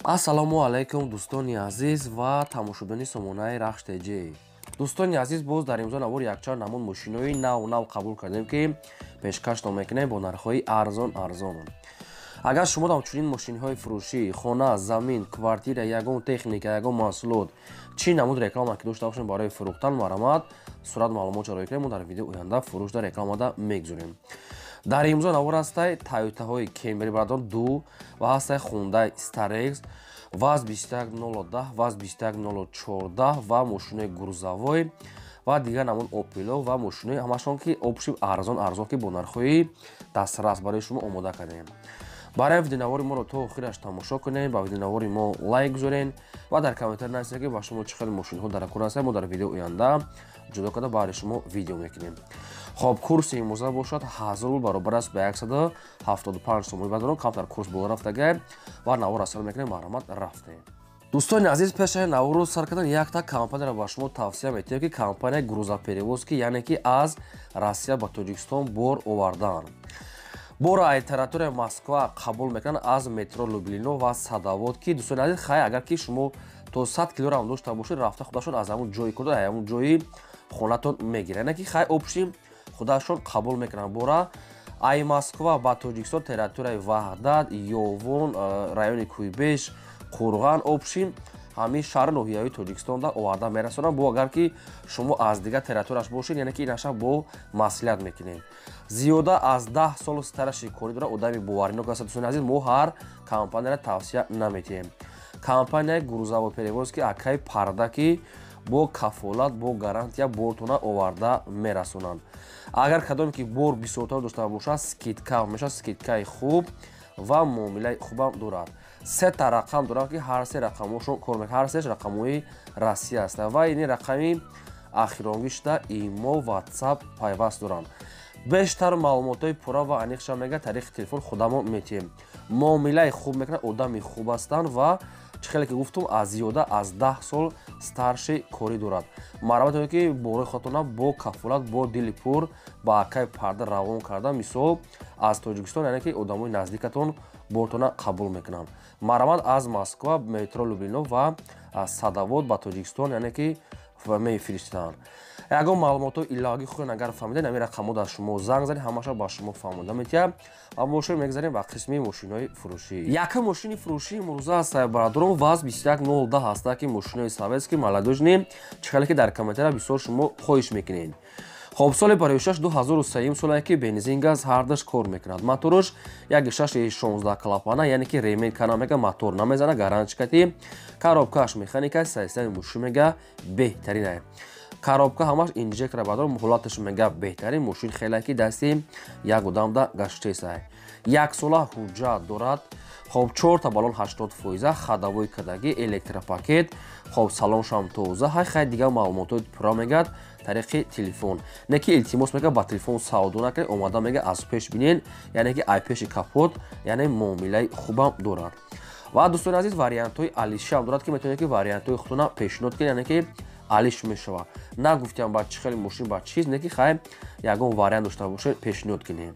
Ассалому алайкум, дӯстони азиз ва тамошобинони сомонаи Рахш ТЖ. Дӯстони азиз, боз дар имзо навор якчанд намуд мошинои нав нав қабул кардем, ки пешкаштон мекунем бо нархҳои арзон арзон. Агар шумо дам чунин мошинҳои фурӯшӣ, хона, замин, квартира, ягон техника, ягон маҳсулот, чӣ намуд реклама ки дошта бошем барои фурӯхтан, марҳамат, сурат маълумот ҷароӣ кунем, мо дар видео оянда фурӯш дар рекламада мегузорем. Дар имзо навор ҳастай Тойотаҳои Кемри, бардор, ду ва ҳастай Хундай Старекс, ВАЗ 21010, ВАЗ 21014 ва мошинои грузовой ва дигар намуд Опело ва мошинои ҳамашон, ки общий арзон арзон, ки бо нархҳои дастрас барои шумо омода кардем. Барои видеонавори моро то охираш тамошо кунем, ба видеонавори мо лайк гузорен ва дар комментар нависед, ки ба шумо чӣ хел мошинҳо дар кор ҳастанд. Мо дар видео оянда ҷудо карда баҳри шумо видео мекунем. Хоб, курси имрӯза бошад 1000 рубл, баробар аст ба 175 сомонӣ. Баъдон камтар курс боло рафтага ва навор асар мекунем. Марҳамат, рафтем. Дӯстони азиз, пешаи наворро сар кардан якта компанияро ба шумо тавсия метиҳем, ки компания грузоперевозки, яъне ки аз Россия ба Тоҷикистон бор овардан. Бора ай территорияи Москва қабул мекунанд, аз метро Люблино ва Садовод, ки, дӯстони азиз, хай, агар ки шумо то 100 килограмм дошта бошед, рафта худашон аз ҳамун ҷои кор, ҳамун ҷои хонатон мегиранд. Яъне ки хай, общий худашон қабул мекунанд бора ай Москва ба Тоҷикистон, территорияи Ваҳдат, Ёвон, райони Куйбеш, Қурған, общий ҳамин шаҳри ноҳияҳои Тоҷикистонда оварда мерасонанд. Бо агар ки шумо аз дигар территорияш бошед, яъне ки инаша бо маслиҳат мекунем. Зиёда аз 10 сол стажи корӣ дорад, одами боваринок аст. Дӯстони азиз, мо ҳар компанияро тавсия наметиҳем. Компанияи грузовой перевозки акаи Парда, ки бо кафолат, бо гарантия бортона оварда мерасонанд. Агар кадоме ки бор бисёртар дошта бошад, скидка мешавад, скидкаи хуб ва муомилаи хубам дорад. Сета рақам дорад, ки ҳар се рақамҳошон кор мекунад, ҳар сеш рақамҳои Россия аст ва ини рақами ахиронгӣ шуда имо, Ватсап пайваст доранд. Бештар маълумотҳои пурра ва аниқша, мега, тариқи телефон худамон метиҳем. Муомилаи хуб мекунад, одами хуб ҳастанд ва чӣ хеле ки гуфтум, аз зиёда аз 10 сол стажи корӣ дорад. Марҳамат, ки борои худатона бо кафолат, бо дили пур ба акаи Парда равон карда, мисол, аз Тоҷикистон, яъне ки одамои наздикатон бортона қабул мекунанд. Марҳамат, аз Москва, метро Люблино ва Садовод ба Тоҷикистон, яъне ки мефиристанд. Ягон маълумотҳои иловагӣ хоҳед агар фаҳмидед, ҳамин рақамҳо дар шумо занг занед, ҳамаша ба шумо фаҳмода метиҳад. Ва мошин мегзарем ба қисми мошинои фурӯшӣ. Якум мошини фурӯшӣ имрӯза аст, бародарон, ВАЗ 21010 ҳаста, ки мошинои советский, молодёжный, чӣ хеле ки дар комментария бисёр шумо хоҳиш мекунед. Хоб, соли барои 2003 солае, ки бензин, газ ҳардаш кор мекунад. Мотораш 1,6, 16 клапана, яъне ки ремень кана, мега, мотор намезана, гарантчикати. Коробкааш механика, состояни мошин, мега, беҳтарина. Коробка ҳамаш инжектора, бардор, ҳолаташ, мега, беҳтарин. Мошин хеле ки дасти як одамда гаштесай. Яксола ҳуҷҷат дорад. Хоб, чорта баллон 80%, ходовой кардагӣ, электропакет. Хоб, салоншам тоза. Ҳай, хай, дигар маълумотҳои пурра, мегӯяд, тариқи телефон. Не ки илтимос, мега, ба телефон савдо накунед, омада, мега, аз пеш бинен, яъне ки ай пеши капот, яъне муомилаи хубам дорад. Ва, дӯстони азиз, вариантҳои алишиам дорад, ки метавонед ки вариантҳои худтона пешниҳод кунед, яъне ки алиш мешавад. Нагуфтиам ба чӣ хеле мошин, ба чиз, не ки хай, ягон вариант дошта бошед, пешниҳод кунем.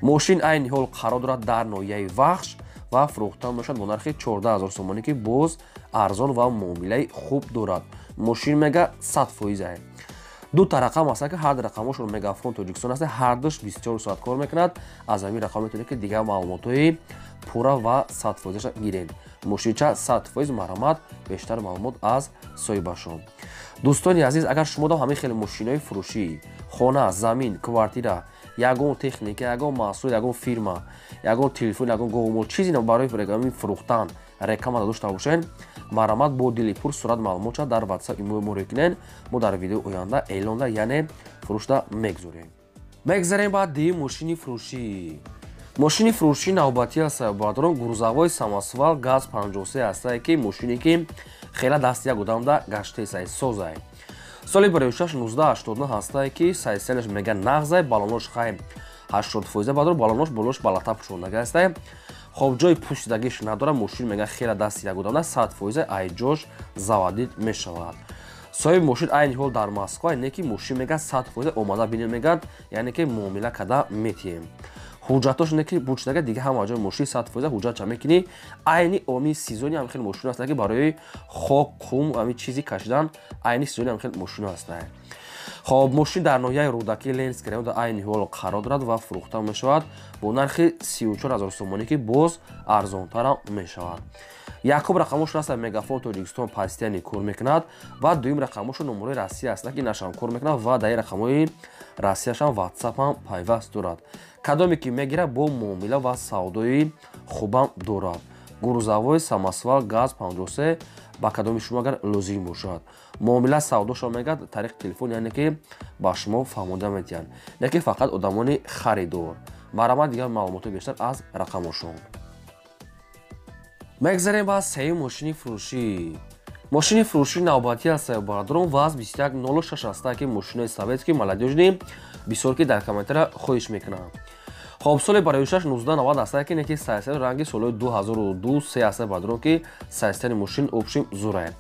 Мошин айни ҳол қарор дорад дар ноҳияи Вахш ва фурӯхта мешавад бо нархи 14 000 сомонӣ, ки боз арзон ва муомилаи хуб дорад. Мошин, мега, 100%. Дута рақам ҳастанд, ки ҳар рақамҳошон Мегафон Тоҷикистон аст, ҳардуш 24 соат кор мекунад. Аз ҳамин рақам метавонед ки дигар маълумотҳои пурра ва 100%-аша гиред. Мошинча 100%. Марҳамат, бештар маълумот аз соҳибашон. Дӯстони азиз, агар шумо дам ҳамин хеле мошинои фурӯшӣ, хона, замин, квартира, ягон техника, ягон маҳсул, ягон фирма, ягон телефон, ягон говмол, чизе барои фурӯхтан реклама дошта бошед, марҳамат, бо дили пур сурат маълумотша дар Ватсап имо муроҷиат кунед. Мо дар видеои оянда эълонда, яъне фурӯшда мегузорем. Мегзарем ба дуюм мошини фурӯшӣ. Мошини фурӯшӣ навбатӣ аст, бародарон, грузовой самосвал ГАЗ 53 ҳастае, ки мошине ки хела дасти як одамда гаштесай, созай. Соли барои 1989 ҳастае, ки состоянияш, мега, нағзай. Балонош хай 80%, бадор, балонош болош балата пӯшондага ҳастае. Хоб, ҷои пӯшидагиш надорад. Мошин, мега, хела дасти як одамда, 100%, ай ҷош заводить мешавад. Соҳиби мошин айни ҳол дар Москва, не ки мошин, мега, 100%, омада бинем, мегӯяд, яъне ки муомила карда метиҳем. Ҳуҷҷатош не ки бучдага дига ҳама ҷой мошин 100% ҳуҷҷат ча мекунӣ. Айни оми сезони ҳам хеле мошин аст, ки барои хок, қум, ҳамин чизи кашидан айни сезони ҳам хеле мошин аст. Хоб, мошин дар ноҳияи Рӯдакӣ, Ленинский район дар айни ҳол қарор дорад ва фурӯхта мешавад бо нархи 34 000 сомонӣ, ки боз арзонтарам мешавад. Якум рақамошон аст, Мегафон Тоҷикистон постоянно кор мекунад, ва дуюм рақамошон номерои Россия аст, ки нашам кор мекунад ва дар рақамҳои Россияшам Ватсапам пайваст дорад. Кадоме ки мегирад, бо муомила ва савдои хубам дорад. Грузовой, самосвал, ГАЗ 53, ба кадоми шумо агар лозим бошад, муомила савдошо мегӯяд тариқи телефон, яъне ки ба шумо фаҳмода метиҳанд, не ки фақат одамони харидор. Марҳамат, дигар маълумоти бештар аз рақамошон. Мегзарем ба сеюм мошини фурӯшӣ. Мошини фурӯшӣ навбатӣ аст, бародарон, ВАЗ 2106 аст, ки мошинои советский молодёжный бисёр ки дар комментария хоҳиш мекунам. Хоб, соли бароишаш 1990 аст, ки неки сайсари ранги солҳои 2002 се аст, бародарон, ки сайсари мошин общим зурае.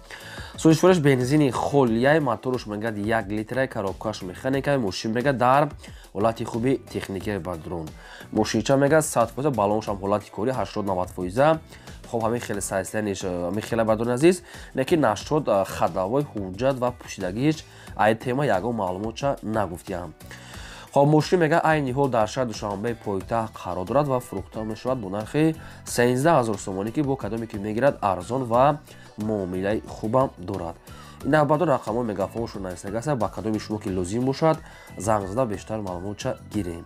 Сӯзишвориш бензини холияй, моторуш мегӯяд 1 литрай, коробкаш механикай, мошин мегӯяд дар ҳолати хуби техникия, бародарон. Мошинча мегӯяд 100%, баллоншам ҳолати корӣ 80-90 фоиза. Хоб, ҳамин хеле сайсаниш ҳамин хеле, бародарони азиз, неки нашуд ходовой, ҳуҷҷат ва пӯшидагиш ай тема ягон маълумотча нагуфтиям. Хоб, мошин мега айни ҳол дар шаҳри Душанбе, пойтахт қарор дорад ва фурӯхта мешавад бо нархи 13 000 сомонӣ, ки бо кадоме ки мегирад, арзон ва муомилаи хубам дорад. Ин навбатон рақамҳои мегафоншон нависагааст, ба кадоми шумо ки лозим бошад, занг зада бештар маълумотча гирем.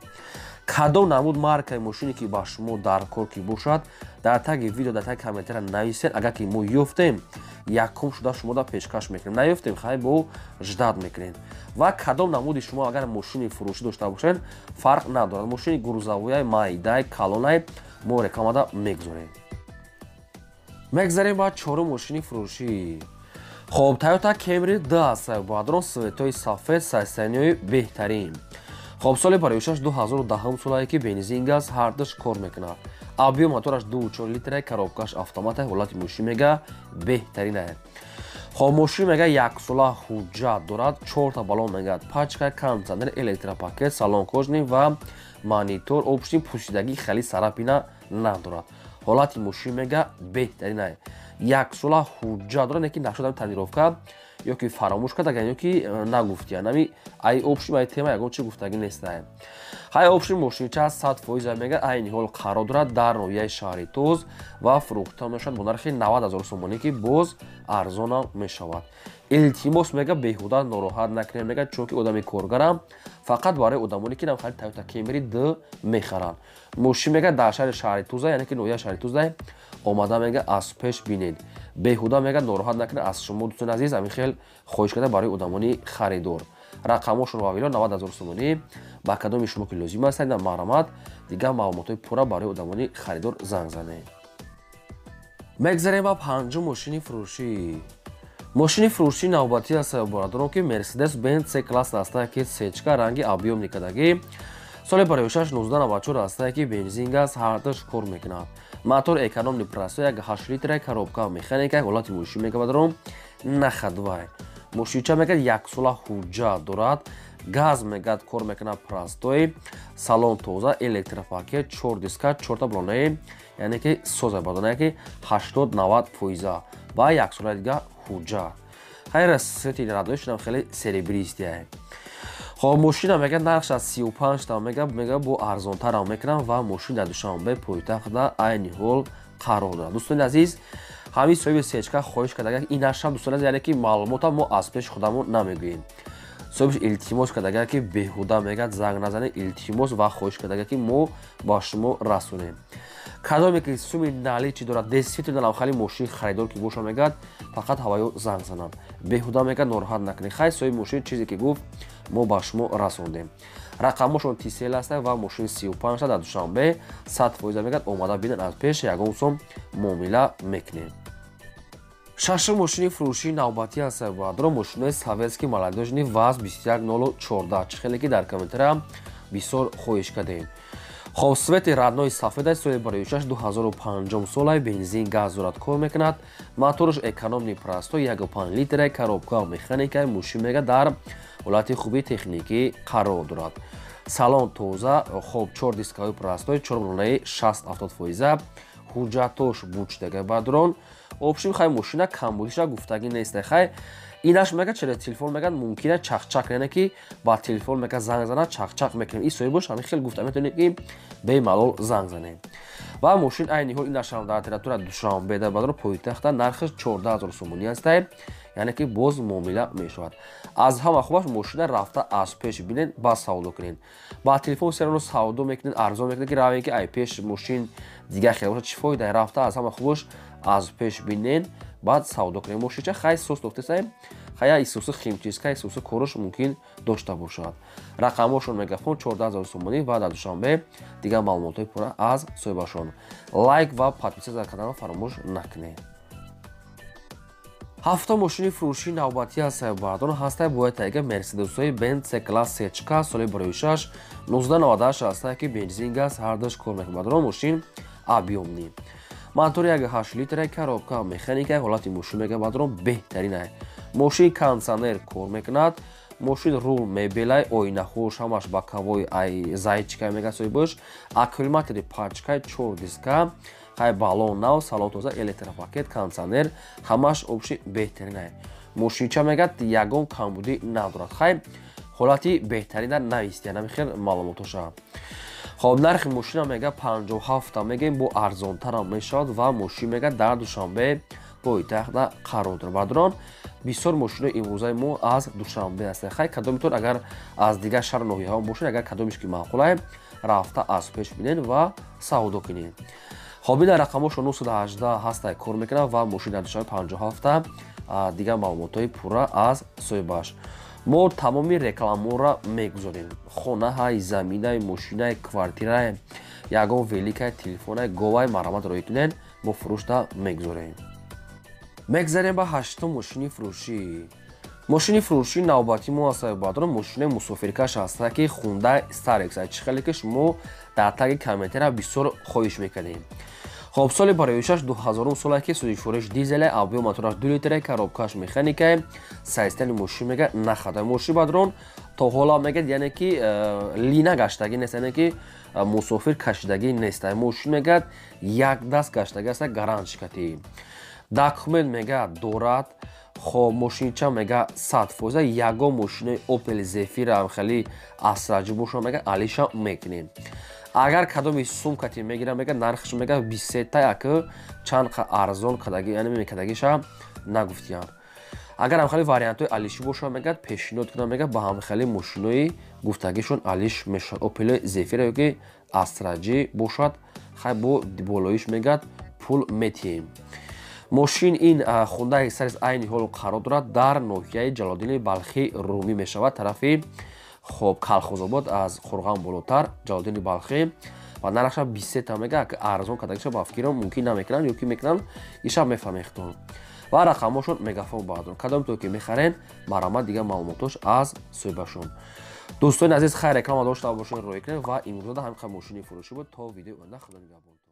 Кадом намуд маркаи мошине ки ба шумо дар кор ки бошад, дар таги видео, дар таги комментария нависед. Агар ки мо ёфтем, якум шуда шумода пешкаш мекунем, наёфтем, хай бо ждать мекунем. Ва кадом намуди шумо агар мошини фурӯшӣ дошта бошед, фарқ надорад, мошини грузовой, майдай, калонай, мо рекламада мегузорем. Мегзарем ба чорум мошини фурӯшӣ. Хоб, Тойота Кемри д аст, бародарон, цветои сафед, состояниҳои беҳтарин. Хоб, соли бароишаш 2010 солае, ки бензин, газ ҳардуш кор мекунад. Объём мотораш 2,4 литра, коробкаш автомата, ҳолати мошин мега беҳтаринае. Хоб, мошин мега яксола ҳуҷҷат дорад, чорта баллон мегӯяд пачка, кондиционер, электропакет, салон кожаный ва монитор, общий пӯшидагӣ хеле царапина надорад. Ҳолати мошин мега беҳтаринае. Яксола ҳуҷҷат дорад, неки нашудам тонировка ё ки фаромӯш кардаган, ё ки нагуфтиян. Ами ай общий ай тема ягон чи гуфтагӣ нестае. Хай, общий мошинча 100% мега айни ҳол қарор дорад дар ноҳияи шаҳри Тоз ва фурӯхта мешавад бо нархи 90 000 сомонӣ, ки боз арзонам мешавад. Илтимос мега, беҳуда нороҳат накунем, мега, чунки одами коргарам, фақат барои одамоне ки намхари Тойота Кемри д мехаранд. Мошин мега дар шаҳри Туза, яъне ки ноҳияи шаҳри Туза, омада мега аз пеш бинед. Беҳуда мега нороҳат накунед. Аз шумо, дӯстони азиз, ҳамин хел хоҳиш карда барои одамони харидор. Рақамҳошон вавило 90 000 сомонӣ, ба кадоми шумо ки лозим аст, марҳамат, дигар маълумотҳои пурра барои одамони харидор занг занед. Мегзарем ба панҷум мошини фурӯшӣ. Мошини фурӯшии навбатӣ аст, бародарон, ки Мерседес Бенз С класс аста, ки сечка ранги объёмный кардагӣ, соли бароишаш 1994 аста, ки бензин, газ ҳардуш кор мекунад. Мотор экономный простой, 1,8 литра, коробка механика, ҳолати мошин мега, бародарон, на ходовой. Мошинча мегӯяд яксола ҳуҷҷат дорад, газ мегӯяд кор мекунад простой, салон тоза, электропакет, чор диска, чорта баллонаи, яъне ки соза, бародарон, ки 80-90 фоиза ва яксолаи дига ҳуҷҷат. Хайр, цвети радоишам хеле серебристый. Хоб, мошина мега нархш аз 35 та мега бо арзонтарам мекунам ва мошин дар Душанбе, пойтахтда айни ҳол қарор дорад. Дӯстони азиз, ҳамин соҳиби сечка хоҳиш кардага инашам, дӯстони азиз, яъне ки маълумотам мо аз пеши худамон намегӯем. Соҳибш илтимос кардага, ки беҳуда мегӯяд занг назанед, илтимос ва хоҳиш кардага, ки мо ба шумо расонем. Кадоме ки суми наличный дорад, действительно навхали мошин харидор ки боша, мегӯяд фақат ҳаваё занг зананд, беҳуда мегӯяд нороҳат накунед. Хай, соҳиби мошин чизе ки гуфт, мо ба шумо расондем. Рақамҳошон Тисел аста ва мошин 35 дар Душанбе, 100% мегӯяд омада бинанд аз пеш, ягон сом муомила мекунем. Шашум мошини фурӯшии навбатӣ аст, бародарон, мошинои советский молодёжный ВАЗ 21014, чӣ хеле ки дар комментария бисёр хоҳиш кардем. Хоб, цвети родной сафеда, соли бароишаш 2005 солай, бензин, газ дорад, кор мекунад. Моторш экономный простой, 1,5 литра, коробка механика, мошин мега дар ҳолати хуби техникӣ қарор дорад. Салон тоза, хоб 4 дискаҳои простой, 4 рулаи 60-70%, ҳуҷҷатош бучдага бадрон. Общем, хай мошина камбудиша гуфтагӣ нест. Хай инаш мега через телефон мега мумкина чақчақ, яъне ки ба телефон мега занг зана чақчақ мекунем. И соҳибош ҳамин хел гуфта метавонед ки бемалол занг занем. Ва мошин айни ҳол инашам дар территория Душанбе дар бадрон пойтахта нархаш 14 000 сомонӣ аст, яъне ки боз муомила мешавад. Аз ҳама хубаш мошина рафта аз пеш бинед, баъд савдо кунед. Ба телефон серано савдо мекунед, арзон мекунед, ки равем ки ай пеш мошин дигар хел бошад, чӣ фоида? Рафта аз ҳама хубаш аз пеш бинед, баъд савдо кунед. Мошинча хай сос дофтесаем, хая исуси химчистка, исуси кораш мумкин дошта бошад. Рақамҳошон Мегафон, 14 000 сомонӣ ва дар Душанбе. Дигар маълумотҳои пурра аз соҳибашон. Лайк ва подписаться карданро фаромӯш накунед. Ҳафтум мошини фурӯшии навбатӣ аз бардон ҳаста бояд тайга Мерседесҳои Бенз С класс сечка соли 2006 1998 ҳаста, ки бензин, газ ҳардаш кор мекунад. Бадрон, мошин объёмный, мотори 1,8 литра, коробка механика. Ҳолати мошин мега бадрон беҳтарина. Мошин кондиционер кор мекунад, мошин рул мебелай, оинаҳош ҳамаш боковой ай зайчика мега соҳибош, аккумулятори пачкай, чор диска, хай баллон нав, салон тоза, электропакет, кондиционер ҳамаш общий беҳтарина. Мошинча мегӯяд ягон камбудӣ надорад. Хай ҳолати беҳтарина навистия намихел маълумотоша. Хоб, нархи мошина мега 57 мегӯем, бо арзонтарам мешавад ва мошин мега дар Душанбе пойтахта қарор дорад. Бадрон, бисёр мошинои имрӯзаи мо аз Душанбе ҳастанд. Хай кадомитон агар аз дигар шаҳру ноҳияҳо бошед, агар кадомиш ки маъқулае, рафта аз пеш бинед ва савдо кунед. Хоб, ина рақамошо 918 ҳастай, кор мекунад ва мошин дар Душанбе 57. Дигар маълумотҳои пурра аз соҳибаш. Мо тамоми рекламаро мегузорем: хонаҳай, заминай, мошинай, квартирай, ягон великай, телефонай, говай, марҳамат роҳӣ кунед, мо фурӯшда мегузорем. Мегзарем ба ҳаштум мошини фурӯшӣ. Мошини фурӯшии навбатии мо аст баъдон мошинаи мусофиркаш ҳаста, ки Хундай Старекс, чӣ хеле ки шумо дар таги комментария бисёр хоҳиш мекардем. Хоб, соли бароишаш 2000 соле, ки сӯзишвориш дизеле, объём мотораш 2 литре, коробкаш механикае. Состояние мошин мега нахада. Мошин бадрон то ҳола мегад, яъне ки лина гаштагӣ нест, яъне ки мусофир кашидагӣ нест. Мошин мегад як даст гаштагӣ аст, гарантшикатӣ документ мега дорад. Хоб, мошинча мега 100%. Ягон мошинои Опел Зефира, хеле Астра Ҷи боша, мега алиша мекунем. Агар кадоми сумкати мегирам, мега нархш мега 23-та, яки чанд арзон кадаги, яъне мекадагиша нагуфтиям. Агар ҳамхели вариантҳои алишӣ боша, мегӯяд пешниҳод кунам, мега ба ҳамхели мошинои гуфтагишон алиш мешавад. Опел Зефира ёки Астра Ҷи бошад, хай бо болоиш мегӯяд пул метиҳем. Мошин ин Хундаи Старекс айни ҳол қарор дорад дар ноҳияи Ҷалолиддини Балхӣ, Румӣ мешавад, тарафи хоб Калхозобод, аз Қурған болотар Ҷалолиддини Балхӣ ва нархша 23-та мега, арзон кардагиша ба фикрам мумкин намекунанд ё ки мекунанд, иша мефаҳмехтон. Ва рақамҳошон Мегафон. Баъдон кадомто ки мехарен, марҳамат, дигар маълумотош аз соҳибашон. Дӯстони азиз, хайр, реклама дошта бошед, роҳӣ кунед ва имрӯза ҳамин қадр мошини фурӯшӣ буд. То видеои оянда, худо нигаҳбонтон.